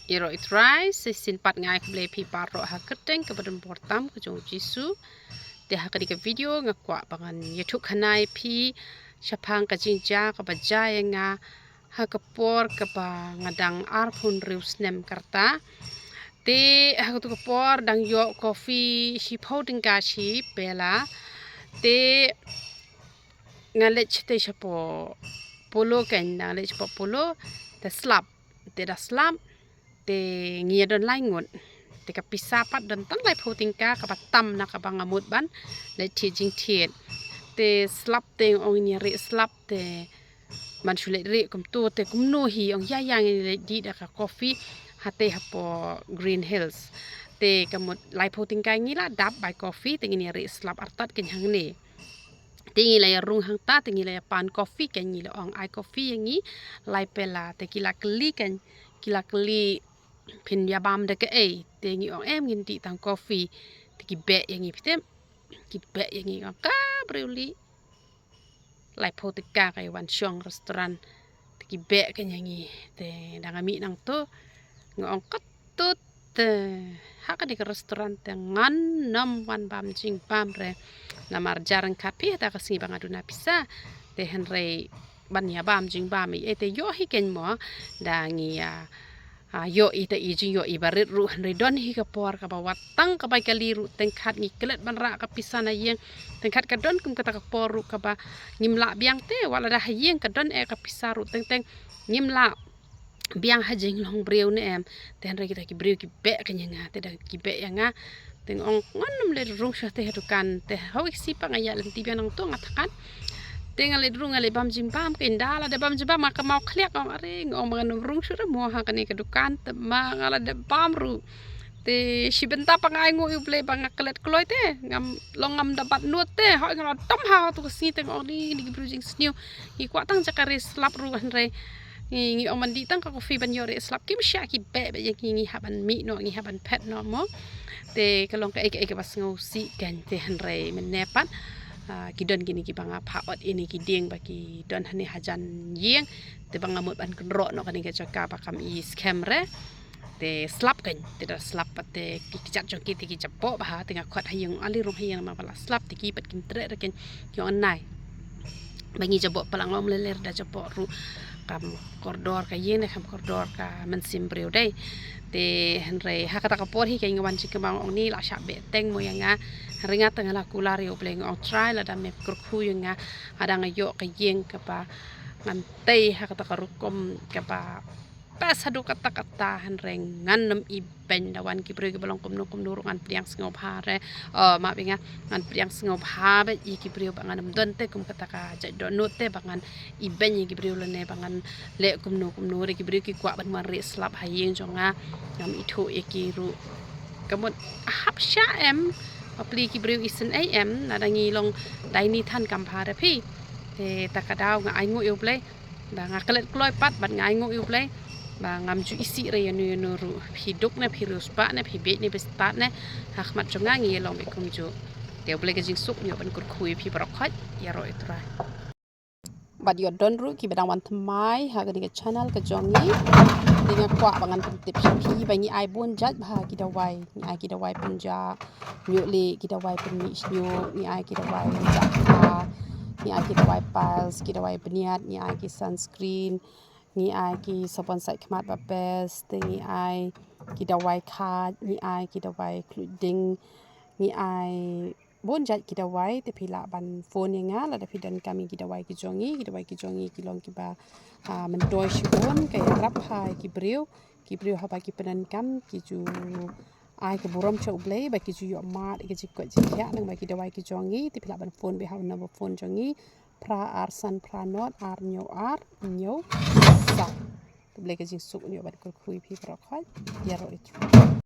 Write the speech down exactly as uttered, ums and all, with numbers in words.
Ïaroh ïa u Trai, shisien pat nga ai khublei ïa phi baroh ha ka kyrteng kaba donbor tam ka jong u Jisu. Te ha kane ka video nga kwah ba ngan ïathuh khana ïa phi shaphang ka jingjia kaba jia ïa nga ha ka por kaba nga dang arphew hynriew snem ka rta. Te ha katu ka por dang ïoh coffee shiphew tyngka shi pela. Te nga leit shatei shapoh Polo, kan nga leit shapoh Polo, te slap, te da slap, te ngi ïa don lai ngut. Te ka pisa pat don tang laiphew tyngka kaba tam na kaba nga mut ban leit thied jingthied. Te slap te ong ngin ïa rieh slap te ban shu leit rieh kumto te kumno hi, ong ïa ïa ngin leit dih da ka coffee hatei hapoh Green Hills. Te ka mut laiphew tyngka ngi la dap bai coffee te ngin ïa rieh slap artat kan hangne. Te ngi la ïa rung hangta te ngi la ïa pan coffee kan, ngi la ong ai coffee ïa ngi lai pela. Te ki la kylli kan, ki la kylli phin ïa bam da kaei. Te ngi ong em ngin dih tang coffee. Te ki beh ïa ngi, phi tip, ki beh ïa ngi, ong ka briew lieh laiphew tyngka ka ïa wan shong restaurant. Te ki beh kan ïa ngi. Te da nga mih nangto nga ong katto te ha kane ka restaurant te ngan nym wan bam jingbam re. Namar jar ryngkat phi ha kata ka sngi ba nga duna pisa. Te hynrei ban ïa bam jingbam ïa te ïoh hi kan mo, da ngi ïa ïoh ïa te i jingïoh i barit ruh, hynrei don hi ka por kaba wat tang kaba kali ruh teng khat ngi klet ban rah ka pisa na ïing. Teng khat ka don kum kata ka por ruh kaba ngim lah biang te, wat lada ha ïing ka don eh ka pisa ruh teng teng ngim lah biang ha jinglong briew ne em. Te hynrei kita ki briew ki beh kan ïa nga, te da ki beh ïa nga. Te nga ong ngan nym leit rung shuh te ha dukan. Te hawei ka sngi pat nga ïaid lynti biang nangto nga thakhat. Te nga leit rung, nga leit bam jingbam, kan da lada bam jingbam nga kynmaw khliak, ong are, nga ong ma ngan nym rung shuh re mo ha kane ka dukan, te ma nga lada bam ruh. Te shi bynta pat nga ainguh ïa u Blei ba nga klet kloi te, ngam long, ngam da bat nud te, hooid nga la dom ha tu ka sngi te nga ong ni, ni ki briew jingsniew. Ngi kwah tang jaka rieh slap ruh hynrei ngi, ngi ong ban dih tang ka coffee ban ïoh rieh slap kim shah, ki beh beh ïa ngi, ngi hap ban mih noh, ngi hap ban phet noh mo. Te ka long kaei kaei kaba sngewsih kan, te hynrei mynne pat, ah, ki don kine kiba nga phah ot ïa kine ki dieng ba ki don hangne hajan ïing, te ba nga mut ban kynroh noh kane ka jaka ba kam i skhem re. Te slap kan, te da slap pat te ki kjat jong ki te ki jaboh bha, te nga khot ha ïing, ale rung ha ïing namar ba la slap, te ki pat kim treh re kan, ki ong nai ba ngi jaboh palat, nga ong ym lei lei re, da jaboh ruh kam kordor ka ïing ne kam kordor ka mynsiem briew dei. Te hynrei ha kata ka por hi kan nga wan jingkyrmen, ong ni la shah beh teng mo ïa nga. Hynrei nga te nga la kular ïa u Blei, nga ong Trai, lada me kyrkhu ïa nga, lada nga ïoh ka ïing kaba ngan tei ha kata ka rukom kaba best haduh katta katta, hynrei ngan nym ibeiñ. Da wan ki briew kiba long kumno kumno ruh ngan pdiang sngewbha re. Oh, map ïa nga, ngan pdiang sngewbha beit ïa ki briew ba ngan nym don te kum kata ka jait dohnud te ba ngan ibeiñ ïa ki briew lane ba ngan leh kumno kumno re. Ki briew ki kwah ban wan rieh slap ha ïing jong nga, ngam ithuh ïa ki ruh. Ka mut hap shah em, bapli ki briew isynei em, lada ngi long daini than kam bha re phi. Te ta ka daw nga ainguh ïa u Blei ba nga klet kloi pat, bad nga ainguh ïa u Blei ba ngam ju isih re ïano ïano ruh. Phi duk ne phi riewspah ne phi bieit ne bieit stad ne, ha khmat jong nga ngi ïalong beit kumjuh. Te u Blei ka jingsuk un ïoh ban kyrkhu ïa phi baroh khoit. Ïaroh ïa u Trai. Bad ïoh don ruh kiba dang wan thymmai ha kane ka channel ka jong ngi, te nga kwah ba ngan pyntip sha phi ba ngi ai bun jait bha ki dawai. Ngi ai ki dawai pynjah ñiuh lieh, ki dawai pynmih shñiuh, ngi ai ki dawai jah kha, ngi ai ki dawai piles, ki dawai bniat, ngi ai ki sunscreen, ngi ai ki sabon sait khmat ba best, te ngi ai ki dawai khaid, ngi ai ki dawai khluid ding, ngi ai bun jait ki dawai. Te phi lah ban phone ïa nga lada phi donkam ïa ki dawai ki jong ngi. Ki dawai ki jong ngi ki long kiba, ah, myntoi shibun, ka ïarap ha ki briew. Ki briew haba ki pyndonkam ki ju ai ka burom sha u Blei ba ki ju ïoh mad ïa ka jingkoit jingkhiah lyngba ki dawai ki jong ngi. Te phi lah ban phone beit ha u number phone jong ngi, phra ar san phra nod ar hynñiew ar hynñiew saw. Te u Blei ka jingsuk un ïoh ban kyrkhu ïa phi baroh khoit. Ïaroh ïa u Trai.